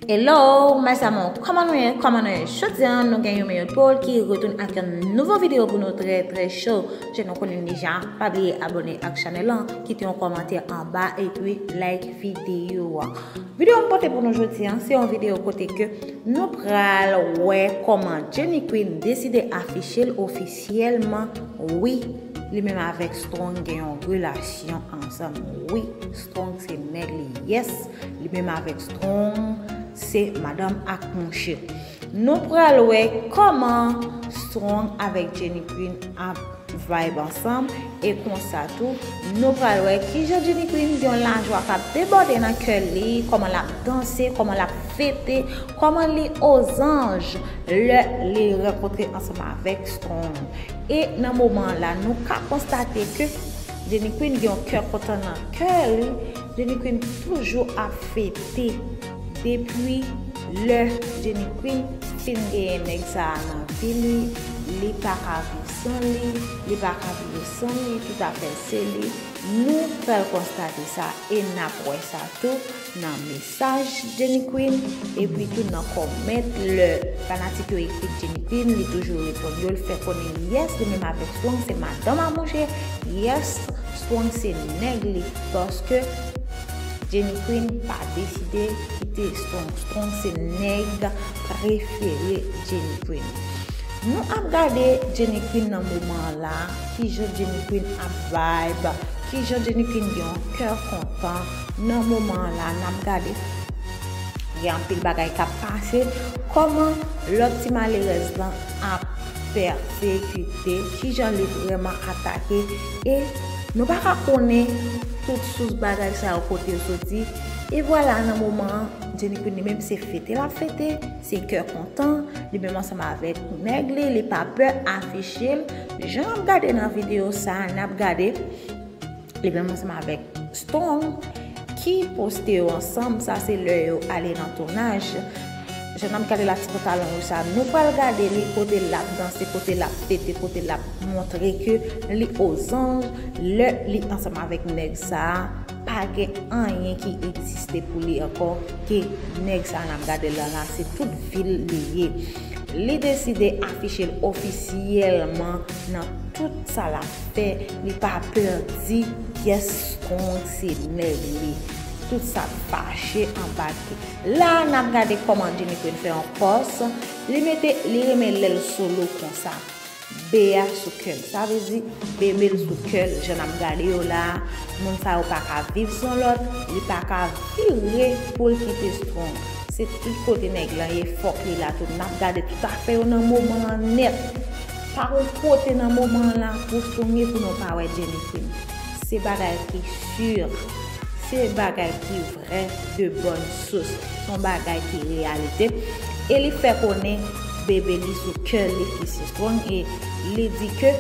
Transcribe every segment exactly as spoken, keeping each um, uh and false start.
Hello, mes amours, kòman nou ye? Kòman nou ye? Jodi a, nou gen Yumi Paul ki retounen ak yon nouvo videyo pou nou trè, trè cho. Jan nou konnen deja, pa bliye abòne ak chanèl lan, kite yon kòmantè anba epi like videyo a. Videyo m pote pou nou jodi a, se yon videyo kote ke nou pral wè kòman Jenny Queen deside afiche l ofisyèlman. Wi, li menm avèk Strong gen yon relasyon ansanm. Wi, Strong se nèg li, yes. Li menm avèk Strong se madanm ak mouche. Nou pral wè kòman Strong avèk Jenny Queen ap vibe ansanm, e konsa tou nou pral wè kijan Jenny Queen gen yon lajwa k ap debòde nan kè li, kòman l ap danse, kòman l ap fete, kòman li ozanj lè li rankontre ansanm avèk Strong. E nan moman la, nou ka konstate ke Jenny Queen gen yon kè kontan nan kè li. Jenny Queen toujou ap fete. Depi lè Jenny Queen fin genyen nèg sa a nan vi li, li pa ka viv san li, li pa ka viv san li, toutafè se li. Nou pral konstate sa e n ap wè sa tou nan mesaj Jenny Queen, epi tou nan kòmantè lè fanatik yo ekri Jenny Queen, li toujou reponn yo, li fè konnen yes, li menm avèk Strong se madanm a mouche, yes, Strong se nèg li, paske Jenny Queen pa deside kite Strong. Strong se nèg prefere Jenny Queen. Nou ap gade Jenny Queen nan moman an la, kijan Jenny Queen ap vibe, kijan Jenny Queen gen yon kè kontan nan moman an la, n ap gade. Gen anpil bagay k ap pase, kòman lòt ti malerèz lan ap pèsekite, kijan li vrèman atake, e nou pa ka konnen tout sous bagay sa yo kote yo soti. E vwala, nan moman an, Jenny Queen li menm se fete l ap fete, se kè kontan, li menm ansanm avèk nèg li, li pa pè afiche l. Jan n ap gade nan videyo sa a, n ap gade li menm ansanm avèk Strong ki poste yo ansanm, sa se lè yo ale nan tounaj. Jan n ap gade la ti pantalon yo sa, nou pral gade li kote l ap danse, kote l ap fete, kote l ap montre ke li ozanj lè li ansanm avèk nèg sa a. Pa gen anyen ki egziste pou li ankò ke nèg sa n ap gade l la, se tout vi l li ye. Li deside afiche l ofisyèlman nan tout sa l ap fè. Li pa pè di yes, Strong se nèg li. Tout sa fache anba ke. La, n ap gade kòman Jenny Queen fè yon pòs. Li mete, li renmen lè l solo konsa. Be a sou kè l. Sa vle di, bebe l sou kè l. Jan n ap gade yo la, moun sa yo pa ka viv san lòt, li pa ka vire pou l kite Strong. Se tout kote nèg lan ye, fòk li la tou. N ap gade tout afè yo nan moman an nèt. Pa yon kote nan moman an la pou Strong ye pou nou pa wè Jenny Queen. Se bagay ki si. Se bagay ki vrè, de bòn sous. Se yon bagay ki reyalite. E li fè konnen bebe li sou kè li ki se Strong, e li di ke,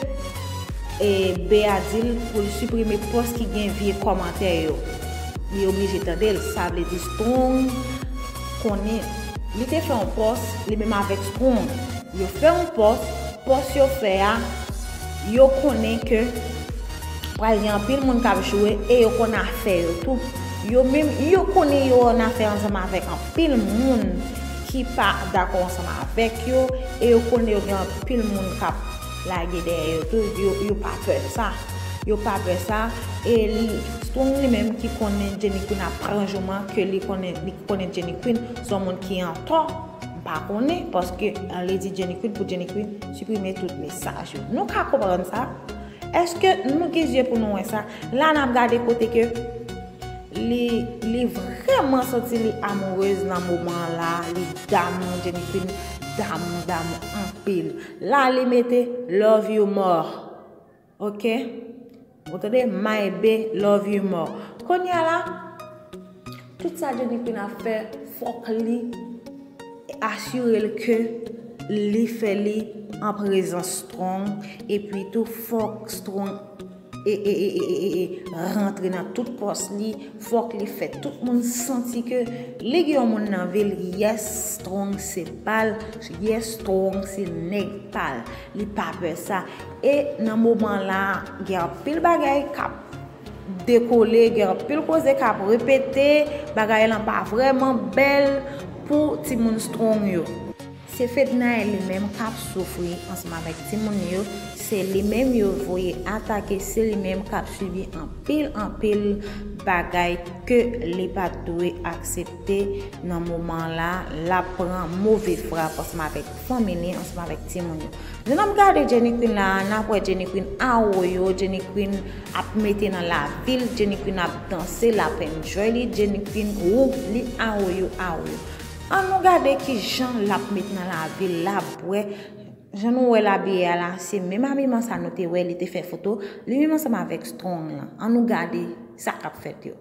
e, Bea di l pou l siprime pòs ki gen vye kòmantè yo. Li oblije tande l, sa vle di Strong konnen li te fè yon pòs, li menm avèk Strong. Yo fè yon pòs, pòs yo fè a, yo konnen ke pral gen anpil moun k ap joure e yo konn afè yo tou. Yo menm, yo konnen yo annafè ansanm avèk anpil moun ki pa dakò ansanm avèk yo, e yo konnen yo gen anpil moun k ap lage dèyè yo tou. Yo, yo pa pè sa. Yo pa pè sa. E li, Strong li menm ki konnen Jenny Queen ap pran jouman, ke li konnen, li konnen Jenny Queen se yon moun ki antò. M pa konnen, paske, eh, li di Jenny Queen pou Jenny Queen siprime tout mesaj yo. Nou ka konprann sa? Èske nou gen zye pou nou wè sa? La, n ap gade kote ke li, li vrèman santi li amourez nan moman la, li damou, Jenny Queen damou, damou anpil. La, li mete love you more. Ok? Ou tande? My bae, love you more. Kounye a la, tout sa Jenny Queen ap fè, fòk li asire l ke li fè li an prezans Strong, epi tou fòk Strong e, e, e, e, e, e, e, rantre nan tout pòs li, fòk li fè tout moun santi ke li gen yon moun nan vi l, yes, Strong se pa l, yes, Strong se nèg pa l, li pa pè sa. E nan moman la, gen anpil bagay k ap dekole, gen anpil koze k ap repete, bagay lan pa vrèman bèl, Pou timoun Strong yo. Se Fednaelle li menm k ap soufri ansanm avèk timoun yo, se li menm yo voye atake, se li menm k ap sibi anpil, anpil bagay ke li pa t dwe aksepte nan moman la, l ap pran move frap ansanm avèk fanmi li, ansanm avèk timoun yo. Jan n ap gade Jenny Queen la, n ap wè Jenny Queen awoyo, Jenny Queen ap mete nan lavil, Jenny Queen ap danse, l ap enjoy li, Jenny Queen, ou, li awoyo, awoyo. An nou gade ki jan l ap met nan lavil la, pou wè, jan nou wè l abiye a la, se menm abiman sa nou te wè, li te fè foto, li menm ansanm avèk Strong lan. An nou gade sa k ap fèt yo.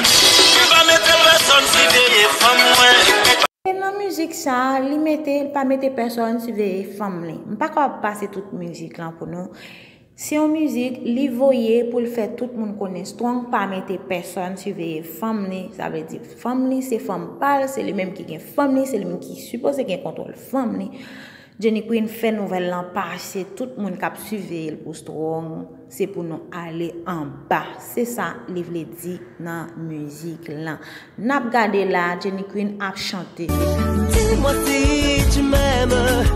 Mwen pa mete pèsonn siveye fanm mwen. E nan mizik sa, li mete, li pa mete pèsonn siveye fanm li. M pa kapab pase tout mizik lan pou nou. Se yon mizik, li voye pou l fè tout moun konnen Strong pa mete pèsonn siveye fanm li. Sa vle di, fanm li se fanm pa l, se li menm ki gen fanm li, se li menm ki sipoze gen kontwòl fanm li. Jenny Queen fè nouvèl lan pase, tout moun k ap siveye l pou Strong, se pou nou ale anba. Se sa li vle di nan mizik lan. N ap gade la, Jenny Queen ap chante. Dis-moi si tu m'aimes.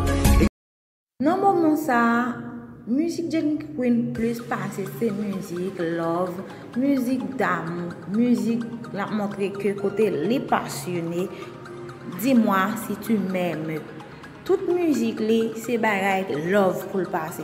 Nan moman sa a, mizik Jenny Queen plis pase se mizik love, mizik damou, mizik l ap montre ke kote li pasyone. Dis-moi si tu m'aimes. Tout mizik li se bagay love pou l pase.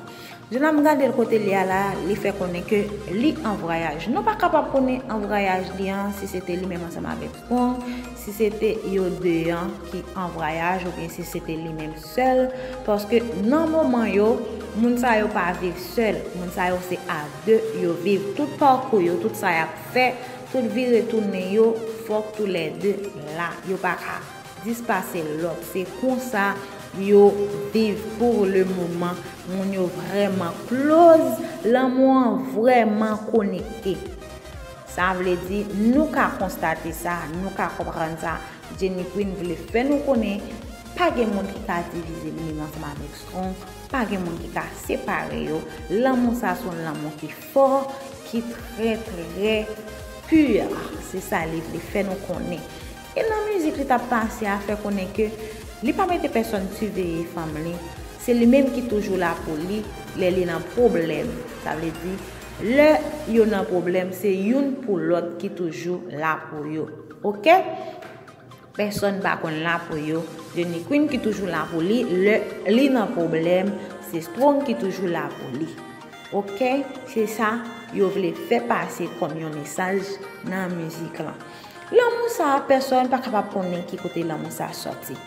Jan n ap gade l kote li a la, li fè konnen ke li an vwayaj. Nou pa kapab konnen an vwayaj li an, si se te li menm ansanm avèk Strong, si se te yo de an ki an vwayaj, oubyen si se te li menm sèl, paske nan moman yo, moun sa yo pa viv sèl, moun sa yo se a de yo viv. Tout pakou yo, tout sa y ap fè, tout vire tounen yo, fòk toulède la. Yo pa ka dispase lòt. Se konsa yo viv pou le moman. Moun yo vrèman close, lanmou an vrèman konekte. Sa vle di, nou ka konstate sa, nou ka konprann sa. Jenny Queen vle fè nou konnen, pa gen moun ki ka divize li menm ansanm avèk Strong, pa gen moun ki ka separe yo. Lanmou sa se yon lanmou ki fò, ki trè, trè pur. Se sa li vle fè nou konnen. E nan mizik li t ap pase a fè konnen ke li pa mete pèsonn siveye fanm li. Se li menm ki toujou la pou li lè li nan pwoblèm. Sa vle di, lè yo nan pwoblèm, se youn pou lòt ki toujou la pou yo. Oke? Pèsonn pa konn la pou yo. Jenny Queen ki toujou la pou li. Lè li nan pwoblèm, se Strong ki toujou la pou li. Oke? Se sa yo vle fè pase kòm yon mesaj nan mizik lan. Lanmou sa a, pèsonn pa kapab konnen ki kote lanmou sa a sòti.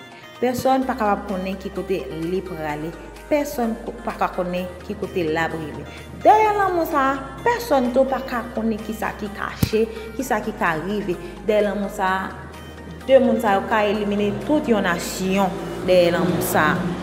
Pèsonn pa kapab konnen ki kote li prale. Pèsonn ko-, pa ka konnen ki kote l ap rive. Dèyè lanmou sa a, pèsonn tou pa ka konnen kisa ki kache, kisa ki ka rive. Dèyè lanmou sa a, de moun sa yo ka elimine tout yon nasyon dèyè lanmou sa a.